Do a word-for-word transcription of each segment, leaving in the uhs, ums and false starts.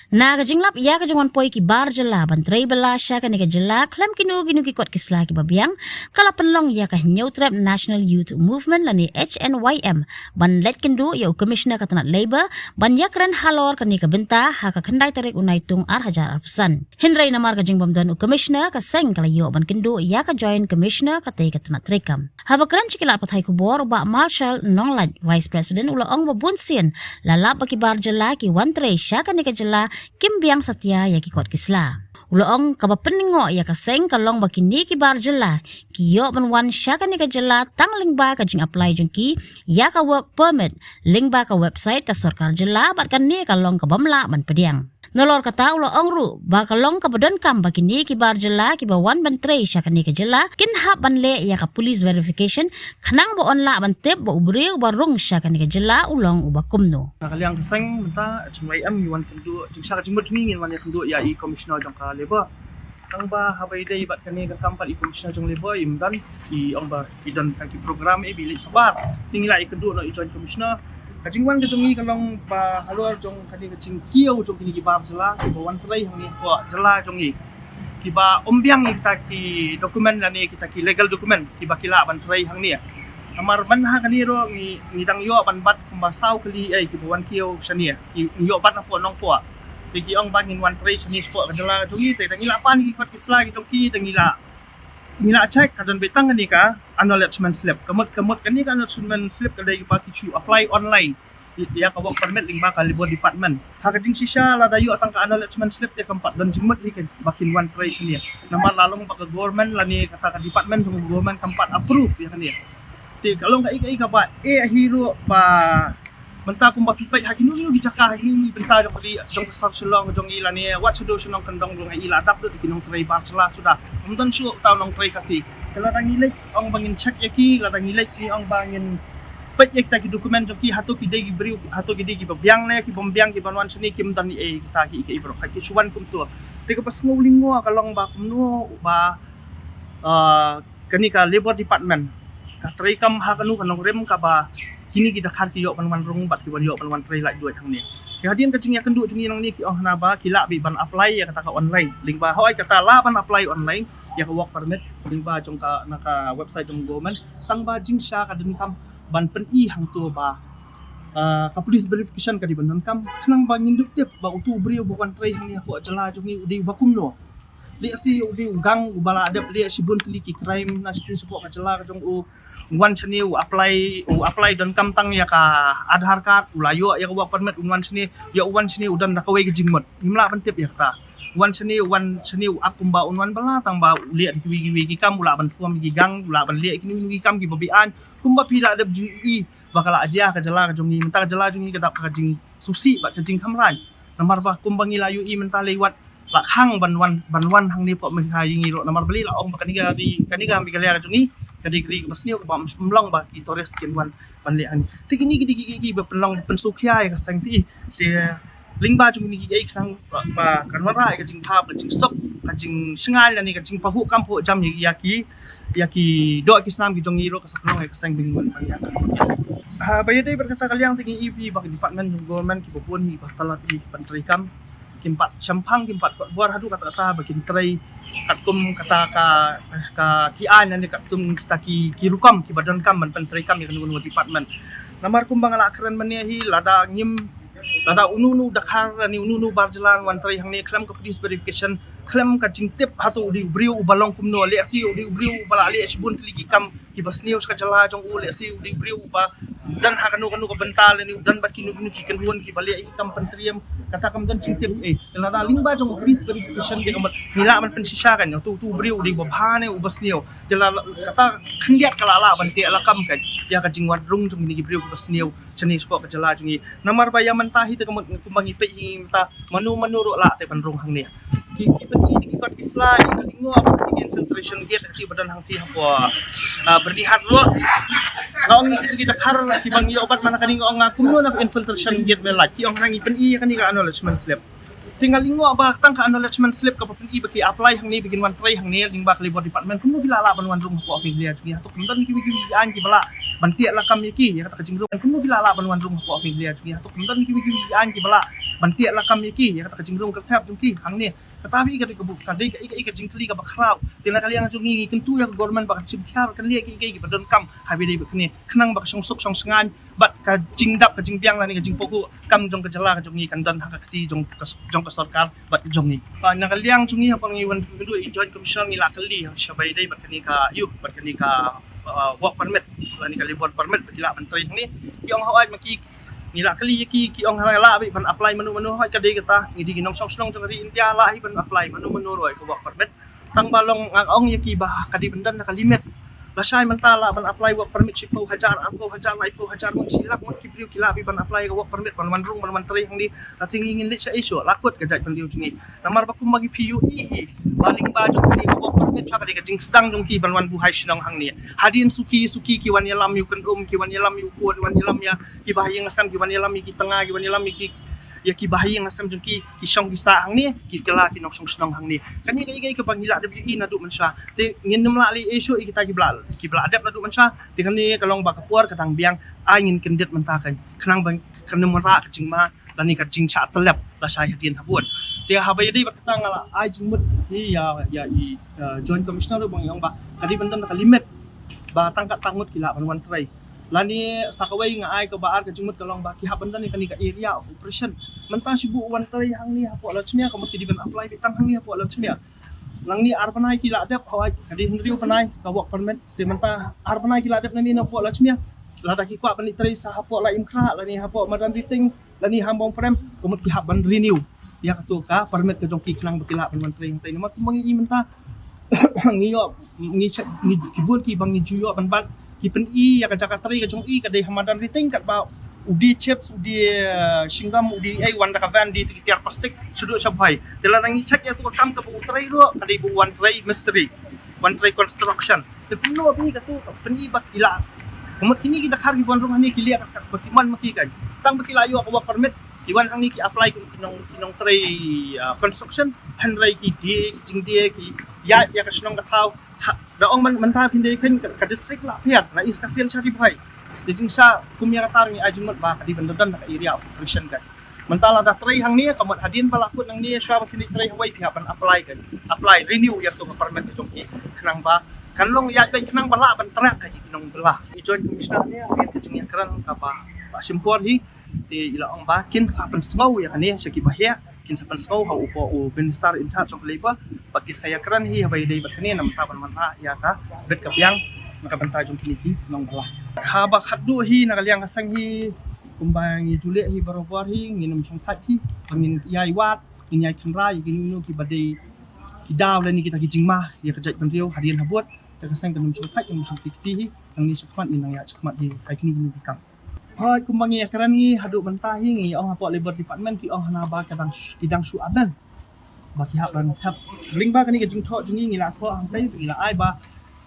Na ka jinglap ïa ka jingwan poi ki bar jylla ban trei bylla sha kane ka jylla khlem kino kino ki kot ki sla kiba biang, ka la pynlong ïa ka Hynñiewtrep National Youth Movement lane H N Y M ban leit kynduh ïa u Commissioner ka tnat Labour ban ïakren halor kane ka bynta ha ka khyndai tarik u Naitung ar hajar arphew san. Hynrei namar ka jingbym don u Commissioner, ka seng ka la ïoh ban kynduh ïa ka Joint Commissioner, katei ka tnat treikam. Haba kren sha ki lad pathai khubor, u Bah Marshall Nonglait, Vice President, u la ong ba bunsien la lap ba ki bar jylla ki wan trei sha kane ka jylla kim biang satia ïa ki kot ki sla. U la ong kaba pynlyngngoh ïa ka seng ka long ba kine ki bar jylla ki ïoh ban wan sha kane ka jylla tang lyngba ka jing-apply jong ki ïa ka work permit lyngba ka website ka sorkar jylla, bad kane ka long ka bym lah ban pdiang. Nalor kata, u la ong ruh ba ka long kaba donkam ba kine ki bar jylla kiba wan ban trei sha kane ka jylla kin hap ban leh ïa ka police verification khnang ba yn lah ban tip ba u briew ba rung sha kane ka jylla u long uba kumno. Na ka liang ka seng mynta, H N Y M ngi wan kynduh, jingshisha ka jingmut jong ngi ngin wan ïakynduh ïa i Commissioner jong ka Labour. Tang ba haba ïadei bad kane ka kam pat i Commissioner jong Labour, im don, i ong ba i don tang ki program, eh, ba i leit shabar. Te ngi la ïakynduh noh i Joint Commissioner. Ka jingwan ka jong ngi ka long ba halor jong kane ka jingkiew jong kine ki bar jylla kiba wan trei hangne hapoh jylla jong ngi, kiba ym biang ïa kita ki document lane kita ki legal document kiba ki lah ban trei hangne. Namar man ha kane ruh ngi, ngi dang ïoh ban bat kumba saw kali, eh, kiba wan kiew shane, ki, ngi ïoh bat napoh Nongpoh. Te ki ong ba ngin wan trei shane shapoh ka jylla ka jong ngi, te da ngi la pan ki kot ki sla ki jong ki, da ngi la, ngi la check, ka don beit tang kane ka acknowledgement slip. Ka mut, ka mut kane ka acknowledgement slip ka dei kaba ki shu apply online ïa ka work permit lyngba ka Labour Department. Ha ka jingshisha lada ïoh tang ka acknowledgement slip te kam pat don jingmut hi ba kin wan trei shane. Namar la long ba ka government lane kata ka department jong ka government kam pat approve ïa kane. Te ka long kaei kaei kaba eh hi ruh ba mynta kumba phi peit ha kino kino ki jaka, ha kino kino ki bynta jong ka ri, jong ka sor Shillong jong ngi lane wat shadoh shnong kyndong jong ngi la dap dei ki nongtrei bar jylla suda. Ym don shuh uta u nongtrei Khasi. Te lada ngi leit ong ba ngin check ïa ki, lada ngi leit ngi ong ba ngin peit ïa kita ki document jong ki, hato ki dei ki briew, hato ki dei kiba biang ne ki bym biang kiban wan shane, kim don ei kita ki, ki briew ki shu wan kumto. Te kaba sngew lyngngoh ka long ba kumno ba, ah, kane ka Labour Department ka treikam ha kano ka nongrim kaba kine ki dkhar ki ïoh ban wan rung bad ki wan ïoh ban wan trei laitluid hangne. Te hadien ka jingïakynduh jong ngi nangne ki ong hana ba ki lah beit ban apply ïa kata ka online. Lyngba hooid kata lah ban apply online ïa ka work permit lyngba jong ka, na ka website jong government. Tang ba jingshisha ka donkam ban pyni hangto ba, ah, ka police verification ka dei ban donkam khnang ba ngin dup tip ba uto u briew ba wan trei hangne hapoh jylla jong ngi u dei uba kumno. Lehse u dei u gang uba la dep leh shibun tylli ki crime na shiteng shapoh ka jylla ka jong u. U wan shane u apply, u apply donkam tang ïa ka Aadhaar card, u la ïoh ïa ka work permit, u wan shane, ïa u wan shane u don da kawei ka jingmut. Ngim lah ban tip ïa kata. U wan shane, u wan shane u ak kumba un wan bylla tang ba u leh da kiwei kiwei ki kam, u lah ban form ki gang, u lah ban leh kino kino ki kam kiba beaiñ. Kumba phi la dep ju i ba ka la jia ka jylla ka jong ngi, mynta ka jylla jong ngi ka dap ka jingsngewsih bad ka jingkhamrai. Namar ba kumba ngi la ïohi mynta lei wat la khang ban wan, ban wan hangne hapoh Meghalaya ïa ngi ruh. Namar balei la ong ba kane ka ri, kane ka Meghalaya ka jong ngi ka dei ka ri kaba sniew kaba ym long ba ki tourist kin wan ban leh hangne. Te kine ki dei ki, ki, kiba pynlong, pynsukhia ïa ka seng te. Te lyngba jong kine ki, ki khnang ba, ba kan wanrah ïa ka jingthap, ka jingsuk, ka jingshngaiñ lane ka jingpynhuh kam pynhuh jam ïa, ïa ki, ïa ki doh ki snam ki jong ngi ruh, ka sa pynlong ïa ka seng ba ngin wan ban ïa ka. Ha, ba ïadei bad kata ka liang te ngi ïohi ba ka department jong government kiba bun hi ba tlot hi ban treikam. Kim pat shemphang, kim pat kot bor haduh katta katta ba kin trei katkum kata ka, ka, ki aiñ lane katkum kita ki, ki rukom kiba donkam ban pyntreikam ïa kano kano ka department. Namar kumba nga la kren mynne hi, lada ngim, lada uno uno u dkhar lane uno uno u bar jylla wan trei hangne khlem ka police verification, khlem ka jingtip hato u dei u briew uba long kumno, lehse u dei u briew uba la leh shibun tylli ki kam kiba sniew sha ka jylla jong u, lehse u dei u briew uba don ha kano kano ka bynta lane u don bad kino kino ki kynhun kiba leh ïa ki kam pyntriem, kata kam don jingtip. Eh, te lada lyngba jong ka police verification te ka mut ngi lah ban pynshisha kan ïa uto, uto u briew u dei uba bha ne uba sniew. Te la, kata khyndiat ka la lah ban teh lakam kan ïa ka jingwan rung jong kine ki briew kiba sniew shane shapoh ka jylla jong ngi. Namar ba ïa mynta hi te ka mut kumba ngi peit hi mynta, mano mano ruh lah te ban rung hangne. Ki, ki pyni ki kot ki sla, ki lyngngoh ba ki infiltration gate ki ba don hangtei hapoh, ah, Byrnihat ruh. Nga ong ngi ki, ki dkhar kiba ngi ïoh bat mynta kane, nga ong nga kumno na infiltration gate ba lait. Ki ong ngi pyni ïa kane ka acknowledgement slip. Te nga lyngngoh ba tang ka acknowledgement slip kaba pyni ba ki apply hangne, ba kin wan trei hangne lyngba ka Labour Department, kumno ki lah lah ban wan rung hapoh Meghalaya jong ngi. Hato kam don kiwei kiwei ki aiñ kiba lah ban tiak lakam ïa ki ïa kata ka jingrung. Kumno ki lah lah ban wan rung hapoh Meghalaya jong ngi? Hato kam don kiwei kiwei ki aiñ kiba lah ban tiak lakam ïa ki ïa kata ka jingrung kyrthep jong ki hangne? Kata hi ka dei ka buk, ka dei ka, ka, ka jingkylli kaba khraw. Te na ka liang jong ngi, ngi kyntu ïa ka government ba kan shim khia, kan leh kiei kiei kiba donkam ha ba ïadei bad kane, khnang ba ka shongsuk shongshngaiñ bad ka jingdap ka jingbiang lane ka jingpynkuh kam jong ka jylla ka jong ngi kan don ha ka kti jong ka, jong ka sorkar bad jong ngi. Ah, na ka liang jong ngi, haba ngi wan kynduh ïa i Joint Commissioner, ngi la kylli sha ba ïadei bad kane ka, ïa, bad kane ka, ah, work permit lane ka labour permit ba ki lah ban trei hangne. Ki ong hooid ma ki, ngi la kylli ïa ki, ki ong hooid lah beit ban apply mano mano, hooid ka dei kata, ngi dei ki nongshong shnong jong ka ri India, lah hi ban apply mano mano ruh ïa ka work permit. Tang ba long nga ong ïa ki ba ka dei ban don ka limit. Lashai mynta lah ban apply work permit shiphew hajar, arphew hajar, laiphew hajar ngut, shi lak ngut ki briew ki lah beit ban apply ka work permit ban wan rung, ban wan trei hangne. Te ngi ngin leit sha issue, la kut ka jaitbynriew jong ngi. Namar ba kumba ngi phi ïohi hi ba lyngba jong kane ka work permit, ka dei ka jingsdang jong ki ban wan buhai shnong hangne. Hadien suki suki ki wan ïalam ïa u khyndai um, ki wan ïalam ïa u khun, wan ïalam ïa ki bahaïing hasem, ki wan ïalam ïa ki tnga, ki wan ïalam ïa ki, ïa ki bahaïing hasem jong ki, ki shong ki sah hangne, ki kylla ki nongshong shnong hangne. Kane ka, ka, kaba ngi la dep ïohi naduh mynshuwa. Te ngin nym lah leh issue ïa kita kiba la, kiba la dep naduh mynshuwa. Te kane ka long ba ka por ka dang biang, ai ngin kyndit mynta kan, khnang ba kan nym wanrah ka jingma lane ka jingshah tyllep lashai hadien habud. Te haba ïadei bad kata nga la ai jingmut hi ïa, ïa i, eh, Joint Commissioner ruh ba ngi ong ba ka dei ban don ka limit ba tang katto ngut ki lah ban wan trei. Lane sa kawei nga ai kaba ar ka jingmut ka long ba ki hap ban don ïa kane ka area of operation. Mynta shu buh wan trei hangne hapoh Lawchmia, ka mut ki dei ban apply beit tang hangne hapoh Lawchmia. Nangne ar bnai ki la dep, hooid ka dei hynriew bnai ka work permit. Te mynta ar bnai ki la dep nangne na hapoh Lawchmia. Lada ki kwah ban leit trei sa hapoh Laitumkhrah lane hapoh Madanrting lane ha Nongprem, ka mut ki hap ban renew ïa kato ka permit ka jong ki khnang ba ki lah ban wan trei hangtai. Namar kumba ngi i mynta ngi ïoh, ngi check, ngi, ki bun kiba ngi ju ïoh ban bat, ki pyni ïa ka jaka trei ka jong i ka dei ha Madanrting katba u die chips, u die, eh, shinggam, u die ei wan da ka van, die te ki tiar plastik shu duh sha Bhoi. Te lada ngi check ïa kato ka kam kaba u trei ruh ka dei ba u wan trei mistri, wan trei construction. Te kumno ba i kato ka pyni ba ki la, ka mut kine ki dkhar kiba wan rung hangne ki leh ka, ka, ba ki mon ma ki kan. Tang ba ki la ïoh ka work permit, ki wan hangne ki apply kum ki nong, ki nongtrei, ah, construction, hynrei ki die, ki jingdie, ki ïaid ïa ka shnong ka thaw. Ha, da ong man, mynta phin dei kan ka, ka district la pher, la East Khasi Hills sha Ri Bhoi. Te jingshah kum ïa kata ngi ai jingmut ba ka dei ban don ka area of operation kan. Mynta lada trei hangne, ka mut hadien ba la kut nangne, shuwa ba phin leit trei hawei phi hap ban apply kan. Apply renew ïa kato ka permit ka jong ki. Khnang ba kan long ïaid beit, khnang ba lah ban track ka ki nongbylla. I Joint Commissioner ne, ka jingïakren kaba, ba shim por hi. Te i la ong ba kin sa pynsngew ïa kane sha kiba heh, kin sa pynsngew ha u, u Minister in charge jong ka Labour, ba kin sa ïakren hi haba ïadei bad kane, namar ban wanrah ïa ka bit ka biang na ka bynta jong kine ki nongbylla. Haba khatduh hi na ka liang ka seng hi, kumba ngi ju leh hi barabor hi, ngin ym shongthait hi ba ngin ïai wad, ngin ïai kynrad ïa kino kino kiba dei ki daw lane kita ki jingma ïa ka jaitbynriew hadien habud. Te ka seng kan ym shongthait, kan ym shongthait kti hi, nangne shakhmat ngin nang ïaid shakhmat hi ha kino kino ki kam. Hooid, kumba ngi ïakren ngi haduh mynta hi, ngi ong hapoh Labour Department ki ong hana ba ka dang sh-, ki dang shu amend ba ki hap ban hap. Lyngba kane ka jingthoh jong ngi, ngi la thoh hangtai, ngi la ai ba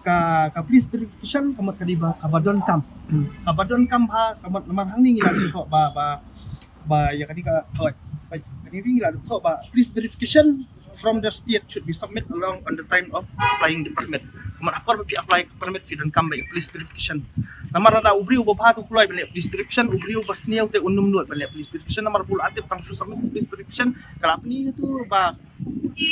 ka, ka police verification ka mut ka dei ba kaba donkam. Hmm. Kaba donkam ba, ka mut namar hangne ngi la thoh ba, ba, ba ïa kane ka, hooid, ba ïa kane ngi la thoh ba police verification from the state should be submit along on the time of applying the permit. Namar ha por ba phi apply permit phi donkam ba ïa police verification. Namar lada u briew uba bha te u kloi ban leh police verification, u briew uba sniew te un ym nud ban leh police verification, namar ba u la tip tang shu submit police verification, ka la pyni ïa uto ba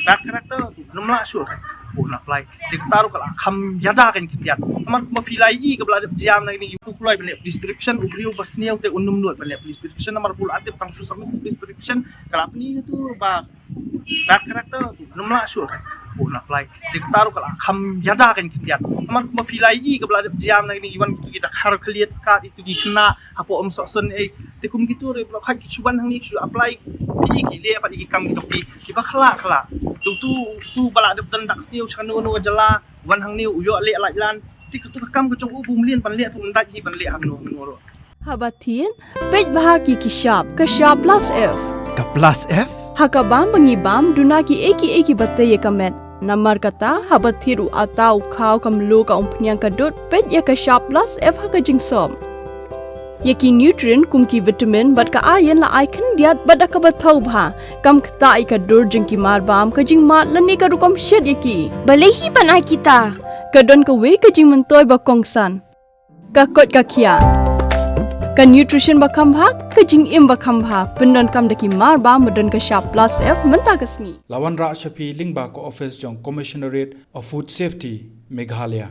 bad character te un ym lah shuh kan, un apply. Te kata ruh ka la kham ïada kan khyndiat. Namar kumba phi la ïohi kaba la dep jia na kine, u kloi ban leh police verification, u briew uba sniew te un ym nud ban leh police verification, namar ba u la tip tang shu submit police verification, ka la pyni ïa uto ba bad character te un ym lah shuh kan, un apply. Te kata ruh ka la kham ïada kan khyndiat. Namar kumba phi la ïohi kaba la dep jia na kine, ki wan kito ki dkhar khlieh skat, kito ki khynnah hapoh Umsohsun ei. Te kum kito ruh ba la khait ki shu wan hangne ki shu apply, ki, ki leh pat ki kam ki jong ki kiba khlak khlak. Te uto, uto ba la dep don dak sniew sha kano kano ka jylla, wan hangne u ïoh leh laitlan. Te kato ka kam ka jong u ba um leh ban leh, te um dait hi ban leh hangno hangno ruh. Haba thied, peit bha ki, ki shap, ka shap plus F. Ka plus F? Ha ka bam ba ngi bam, duna kiei kiei kiba tei ïa ka met. Namar kata, haba thied u atta, u khaw, ka mluh, ka umphniang, ka dud, peit ïa ka shap plus F ha ka jingsop. Ïa ki nutrient kum ki vitamin bad ka iron la ai khyndiat bad da kaba thaw bha. Kam ktah ïa ka dur jong ki marbam, ka jingmad lane ka rukom shet ïa ki. Balei hi ban ai kita? Ka don kawei ka jingmyntoi ba kongsan. Ka koit ka khiah, ka nutrition ba kham bha, ka jingim ba kham bha, pyndonkam da ki mar ba ma don ka shap plus F mynta ka sngi. La wanrah sha phi lyngba ka office jong Commissionerate of Food Safety, Meghalaya.